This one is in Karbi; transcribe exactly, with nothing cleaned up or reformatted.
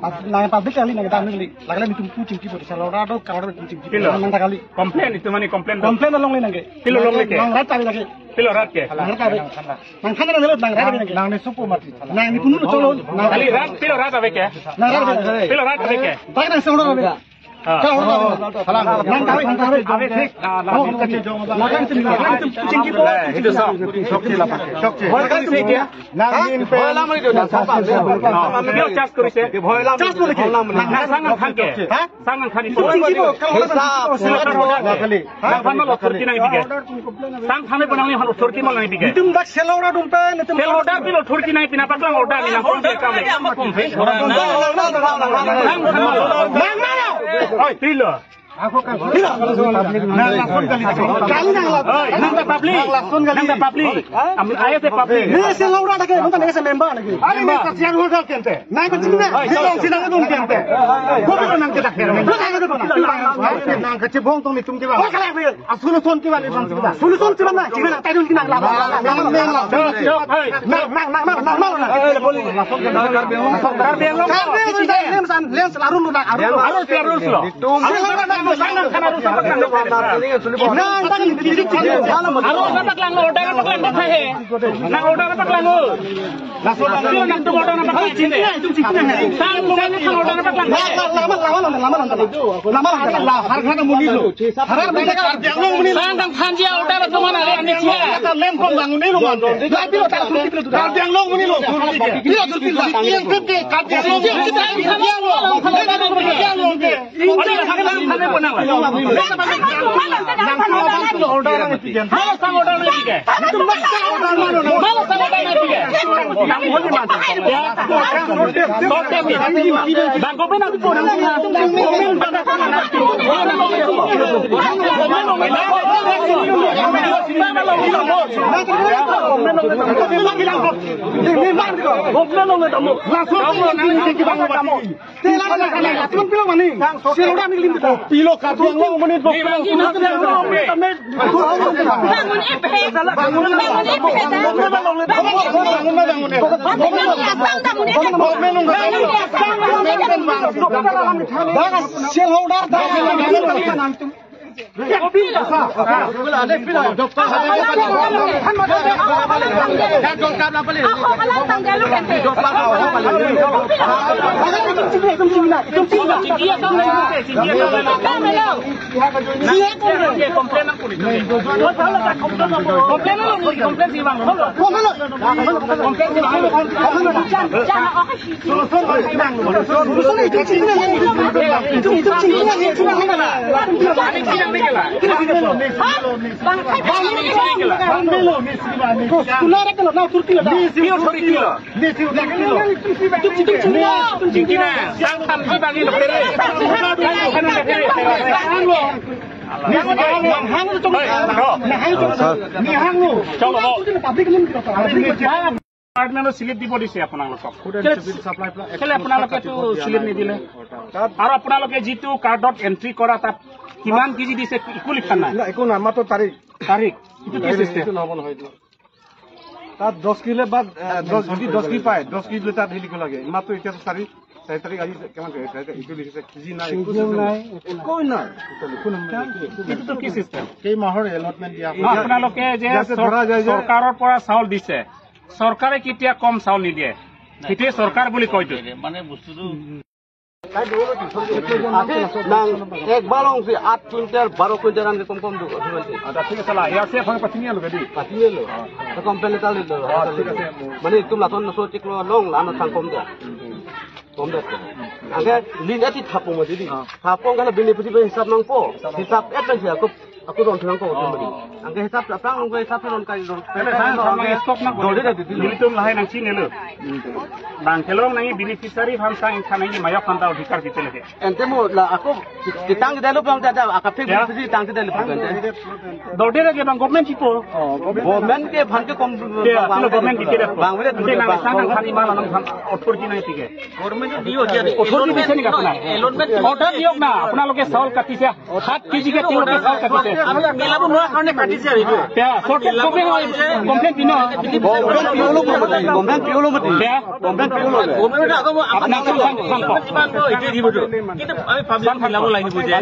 Pub-, nang public kali, nang dam kali. Lagale netum pu chingki puri, sel order do, kar order pu chingki puri. Pilo. Nang ta kali. Complain itu mane complain do. Complain along le nang ke. Pilo along le ke. Nang rat kali lagi. Pilo rat ke. Nang rat kali. Nang khana nang rat, nang rat kali nang ke. Nang ne supu mati. Nang ne punu cholo. Nang kali rat, pilo rat ave ke. Nang rat kali. Pilo rat ave ke. Tak nang sel order ave. Ah. Sel order ave. Nang kali, nang kali. Ave, thik. Ah, nang kali. Nang kali, nang kali. Chingki puri. Itu sok. Sok sila pakai. Sok sila. Nang din pen. Dia charge korise. Charge korise. Nang sang nang khan ke. Ha? Sang nang khan itu. Hisap. Nang khan mal authority nangpike. Sang khan pe nang ni authority mal nangpike. Itum dak sel order dum pen, itum sel order pilo authority nangpi, nangpaklang order ni nang pon ke kam. Nang khan mal. Nang mal. Oi, pilo. Nang lason kali. Kali nang lason. Oi, nang ta public. Nang lason kali. Nang ta public. Am, ayah te public. Ini sel order lagi, nonton ini member lagi. Ari ni kasihan order kente. Nang kecil na. Oi, sila sila nang kente. Kopi nang kita kira. Nang kecil bong tong ni tum kiwa. Oh, kalau apa? Solution kiwa ni bang kita. Solution kiwa na. Kiwa na. Tadi kita nang lama. Nang nang nang. Oi. Nang nang nang nang nang nang. Karbi Anglong. Karbi Anglong. Karbi Anglong. Lens, lens, larun lu nang. Arun, arun, arun, arun. Tum. Arun, arun, arun, arun, arun, arun, arun. Nang, nang, nang, nang, nang, nang, order paklang, order paklang, order paklang. Nang order paklang, oh. Langsung, langsung, nang tum order paklang, sini. Sang, sang, sang, order paklang. Lama, lama, lama, lama, lama, lama. Lama, lama, lama. Har, har, monit lo. Har, har, monit lo. Sang, sang, sang, dia order tu mana, ani cia. Kata lem kon bangun ni lo, man. Lai pilo, tak, tak, tak. Karbi Anglong monit lo. Pilo, pilo, pilo. Yang ke, ke, Karbi Anglong. Yang lo. Yang lo, yang lo, yang lo. Pilo Karbi Anglong monit. Department-ৰ slip দিব দিছে আপোনালোকক। কেলে, কেলে আপোনালোকে তো slip নিদিলে? আৰু আপোনালোকে যিটো কাৰ্ডত এণ্ট্ৰি কৰা, তাত কিমান কেজি দিছে, একো লিখা নাই। না, একো নাই, মাত্ৰ তাৰিখ। তাৰিখ? এইটো কি চিষ্টেম? এইটো নহ'ব নহয়, এইটো। তাত দহ কিলো বা, এ, দহ, যদি দহ কেজি পায়, দহ কেজি লৈ তাত হেৰি লিখিব লাগে। মাত্ৰ এতিয়া চাৰি, চাৰি তাৰিখ, আজি কিমান তাৰিখ? চাৰি তাৰিখ, এইটো লিখিছে, কেজি নাই, একো চিষ্টেম নাই। একো নাই। এইটোতো কি চিষ্টেম? কেই মাহৰ এলটমেণ্ট দিয়া হয়। আপোনালোকে যে ইয়াতে ধৰা যায় যে চৰকাৰৰ পৰা চাউল দিছে, চৰকাৰে কেতিয়া কম চাউল নিদিয়ে? সেইটোৱে চৰকাৰ বুলি কয়তো। মানে বস্তুটো Nang, ek balong si aat quintal, baro quintal an ke kom kom do, aduh, nanti. Ada sih salah. Ya, siapa yang pastinya lo tadi? Pastinya lo. Ke komplain tali lo. Oh, ঠিক আছে। Mane itum lason naso cik lo long la na sang kom do. Kom do. Anke lin eti thapung ma didi. Ah. Thapung kalau bini peti hisap nangpo. Hisap et pen si aku Aku ron thurang ko, oh, tum beri. Angke hisap sa prang, angke hisap ron kai ron. Ele sang sang nang stop nang. Dole na didi. Nelitum lahai nangchinilo. Bang kelong nang beneficiary aphan sang ingkha nang mayok aphan ta odhikar kiti lage. Ante mo la ako kitang kita lo pang tada, akaphe, ya, beneficiary tang kita lo pang ante. Dole lagi bang government chipo. Oh, government ke aphan ke kom, ya, bang, pilo government kiti lo. Bang, bang, ante nang bang, sang bang, nang khan iman nang khan authority nang tike. Government dio dia. Authority bisa ni kapna. Allotment order diok na, আপোনালোকে চাউল কাটিছে। সাত কেজিকে তেওঁলোকে চাউল কাটিছে। আমি মিলাব নোৱাৰা কাৰণে কাটিছে আৰু এইটো। এতিয়া চৰ্ট কপি হয়, কমপ্লেইন দিন। কমপ্লেইন পিয়লো মতে, কমপ্লেইন পিয়লো মতে। এতিয়া কমপ্লেইন পিয়লো। আপোনালোকে কিমান দিব এইটোৱে দিবতো। কিন্তু আমি পাব্লিক মিলাব লাগিব যে।